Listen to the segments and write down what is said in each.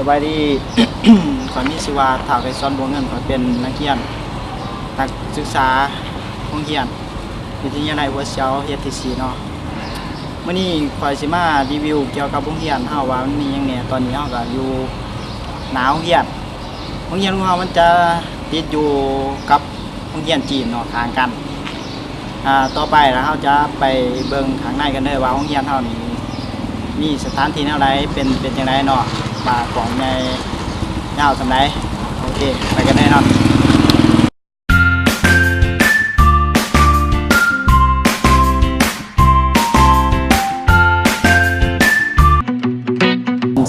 ສະບາຍດີ ຂ້ອຍມີຊື່ວ່າ ທ້າວໄກສອນ ບົວເງິນ ຂ້ອຍເປັນນັກຮຽນ ນັກສຶກສາໂຮງຮຽນວິທະຍາໄລຫົວສຽວ ເຂດທີສີ່ເນາະ. ມື້ນີ້ຂ້ອຍຊິມາຣີວິວກ່ຽວກັບໂຮງຮຽນເຮົາວ່າມັນມີຫຍັງແດ່. ຕອນນີ້ເຮົາກໍຢູ່ໜ້າໂຮງຮຽນ. ໂຮງຮຽນຂອງເຮົາມັນຈະຕິດຢູ່ກັບໂຮງຮຽນຈີນເນາະ ຂ້າງກັນ. ອ່າ ຕໍ່ໄປລະເຮົາຈະໄປເບິ່ງຂ້າງໃນກັນເດີວ່າໂຮງຮຽນເຮົານີ້ມີສະຖານທີ່ແນວໃດ ເປັນ ເປັນຈັ່ງໃດເນາະ ວ່າກວ້າງໃຫຍ່ຍາວສ່ຳໃດ. ໂອເຄ ໄປກັນເລີຍເນາະ.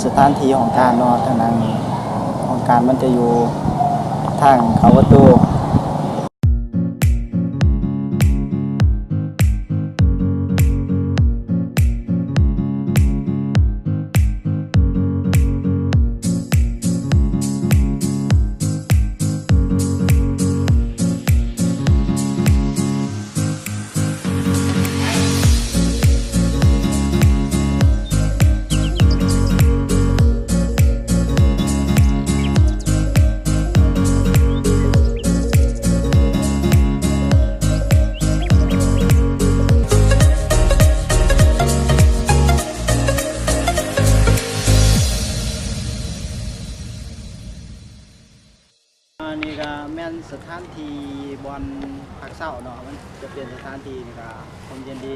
ສະຖານທີ່ຫ້ອງການເນາະ ທາງດ້ານນີ້ ຫ້ອງການມັນຈະຢູ່ທາງເຂົ້າປະຕູ. ອັນນີ້ກໍແມ່ນສະຖານທີ່ບ່ອນພັກເຊົາເນາະ, ມັນຈະເປັນສະຖານທີ່ນີ້ກໍຮົ່ມເຢັນດີ.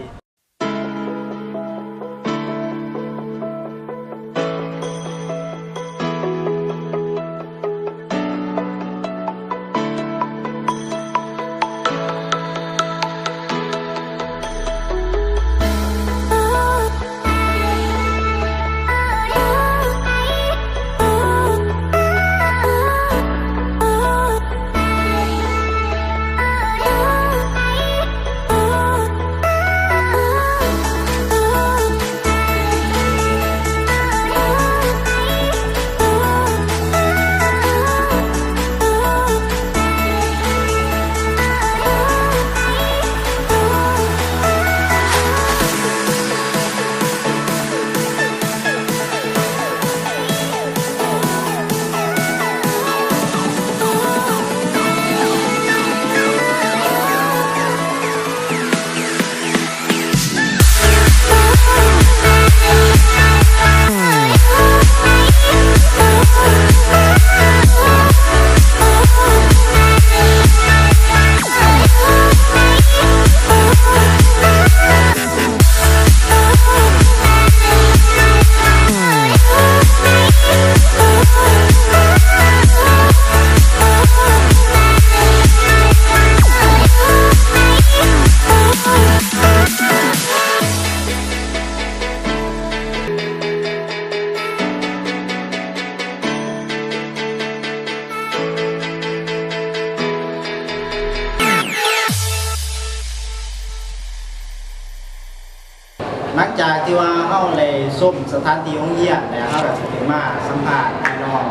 ຫຼັງຈາກທີ່ວ່າເຮົາໄດ້ຊົມສະຖານທີ່ໂຮງຮຽນແລ້ວ, ເຮົາກໍຊິຂຶ້ນມາສຳພາດນ້ອງ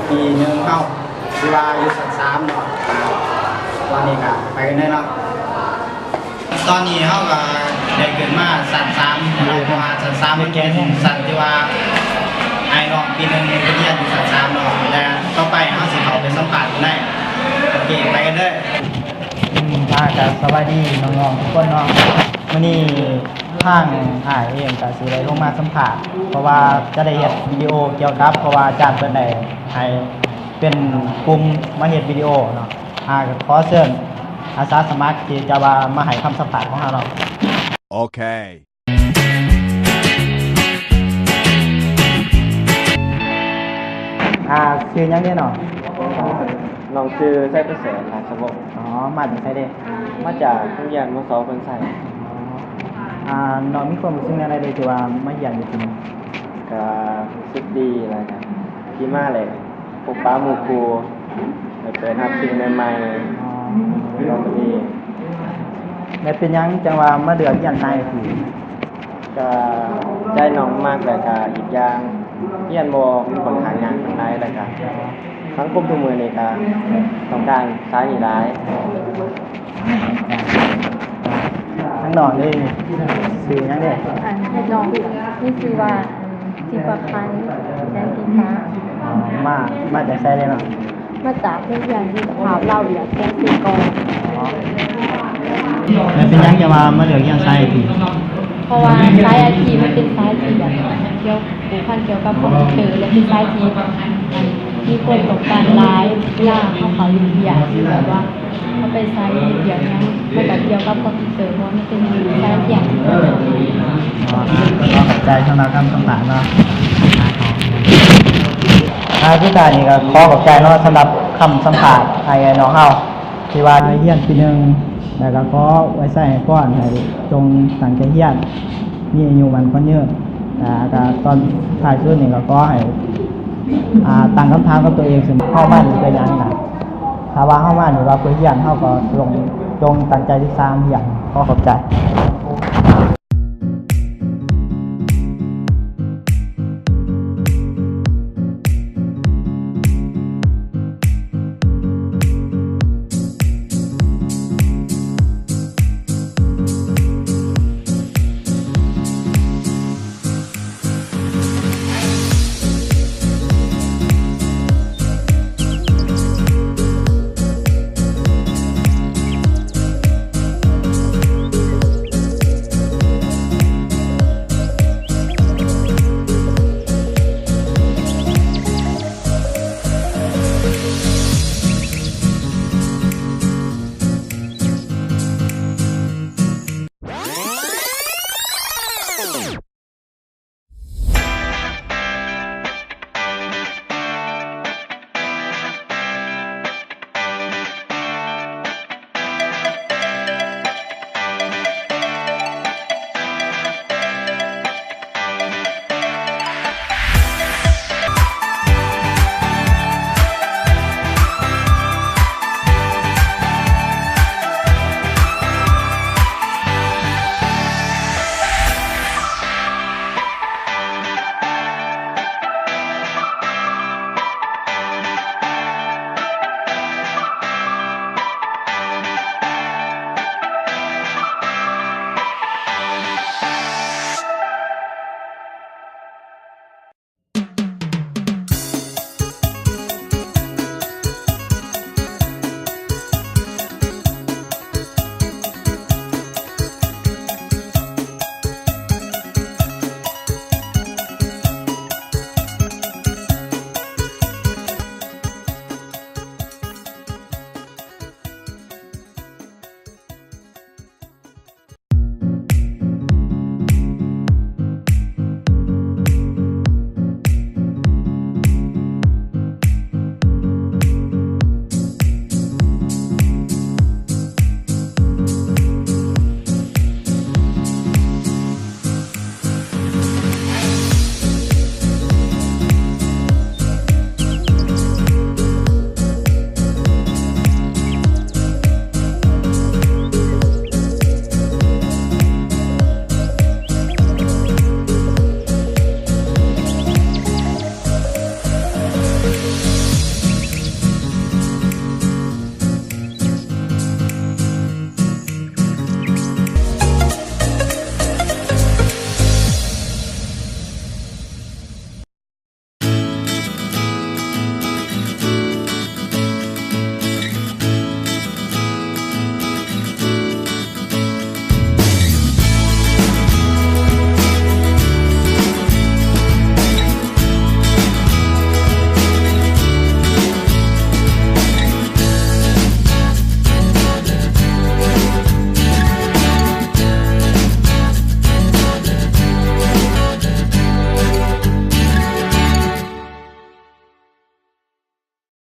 ປີໜຶ່ງເຮົາ ທີ່ວ່າຢູ່ຊັ້ນສາມເນາະ. ອ່າ ຕອນນີ້ກໍໄປກັນເລີຍເນາະ. ຕອນນີ້ເຮົາກໍໄດ້ຂຶ້ນມາຊັ້ນສາມແລ້ວເນາະ, ເພາະວ່າຊັ້ນສາມມັນເປັນຊັ້ນທີ່ວ່າອ້າຍນ້ອງປີໜຶ່ງເພິ່ນຮຽນຢູ່ຊັ້ນສາມເນາະ, ແລະ ຕໍ່ໄປເຮົາຊິເຂົ້າໄປສຳພາດຢູ່ໃນ. ໂອເຄ ໄປກັນເລີຍ. ອືມ ອ່າ ກໍສະບາຍດີນ້ອງໆທຸກຄົນເນາະ. ມື້ນີ້ທາງອ້າຍເອງກໍຊິໄດ້ລົງມາສຳພາດ ເພາະວ່າຈະໄດ້ເຮັດວິດີໂອກ່ຽວກັບ ເພາະວ່າອາຈານເພິ່ນໄດ້ໃຫ້ເປັນກຸ່ມມາເຮັດວິດີໂອເນາະ. ອ່າ ກໍຂໍເຊີນອາສາສະໝັກທີ່ຈະວ່າມາໃຫ້ຄຳສຳພາດຂອງເຮົາເນາະ. ໂອເຄ. ອ່າ ຊື່ຫຍັງເດເນາະ? ນ້ອງຊື່ໄຊປະເສີດ ລາຊະວົງ. ອໍ ມາຈາກໃສເດ? ມາຈາກໂຮງຮຽນ ມສ ໂພນໄຊ. ອໍ ອ່າ ນ້ອງມີຄວາມຮູ້ສຶກແນວໃດເດ ທີ່ວ່າມາຮຽນຢູ່ທີ່ນີ້? ກະຮູ້ສຶກດີ ແລ້ວກະທີ່ມາແລ້ວ ພົບປະໝູ່ຄູ່ ໄດ້ເປີດຮັບສິ່ງໃໝ່ໆ ອໍ ກໍມີ. ແລ້ວເປັນຫຍັງຈັ່ງວ່າມາເລືອກຮຽນສາຍນີ້? ກະໃຈນ້ອງມັກ ແລ້ວກະອີກຢ່າງຮຽນບໍ່ ມັນຂ້ອນຂ້າງຍາກປານໃດ ແລ້ວກະສັງຄົມທຸກມື້ນີ້ກະຕ້ອງການສາຍນີ້ຫຼາຍ. ທາງນ້ອງນີ້ຊື່ຫຍັງເດ? ອັນ ນ້ອງມີຊື່ວ່າ ອັນ ທິບພະພັນ ແສງສີຟ້າ. ມາ ມາແຕ່ໃສແດ່ເນາະ? ມາຈາກໂຮງຮຽນມິດຕະພາບລາວຫວຽດ ແຂວງເຊກອງ. ແລ້ວເປັນຫຍັງຈະວ່າມາເລືອກຮຽນສາຍໄອທີ? ເພາະວ່າສາຍໄອທີມັນເປັນສາຍທີ່ແບບກ່ຽວ ຜູກພັນກ່ຽວກັບຄອມພິວເຕີ ແລະ ເປັນສາຍທີ່ ອັນ ມີຄວາມຕ້ອງການຫຼາຍ ເວລາເຮົາເຂົ້າຮຽນ ແບບວ່າ ເຮົາໄປໃສເຮັດວຽກຫຍັງ ມັນກໍກ່ຽວກັບຄອມພິວເຕີ ເພາະວ່າມັນເປັນສາຍຮຽນທີ່ ອໍ ຂໍຂອບໃຈສຳລັບຄຳສຳພາດເນາະ. ອ່າ ສຸດທ້າຍນີ້ກໍຂໍຂອບໃຈເນາະ ສຳລັບຄຳສຳພາດອ້າຍເອື້ອຍນ້ອງເຮົາ ທີ່ວ່າໄດ້ຮຽນປີໜຶ່ງ ແລ້ວກໍຂໍອວຍໄຊໃຫ້ພອນ ໃຫ້ຈົ່ງຕັ້ງໃຈຮຽນ ມີອາຍຸໝັ້ນຂວັນຍືນ. ແລ້ວກໍຕອນທ້າຍສຸດນີ້ກໍຂໍໃຫ້ ອ່າ ຕັ້ງຄຳຖາມກັບຕົວເອງເສມອ ເຮົາມານີ້ເພື່ອຫຍັງນະ? ຖ້າວ່າເຮົາມານີ້ວ່າເພື່ອຮຽນ ເຮົາກໍຈົ່ງ ຈົ່ງຕັ້ງໃຈສຶກສາຮຽນ. ຂໍຂອບໃຈ.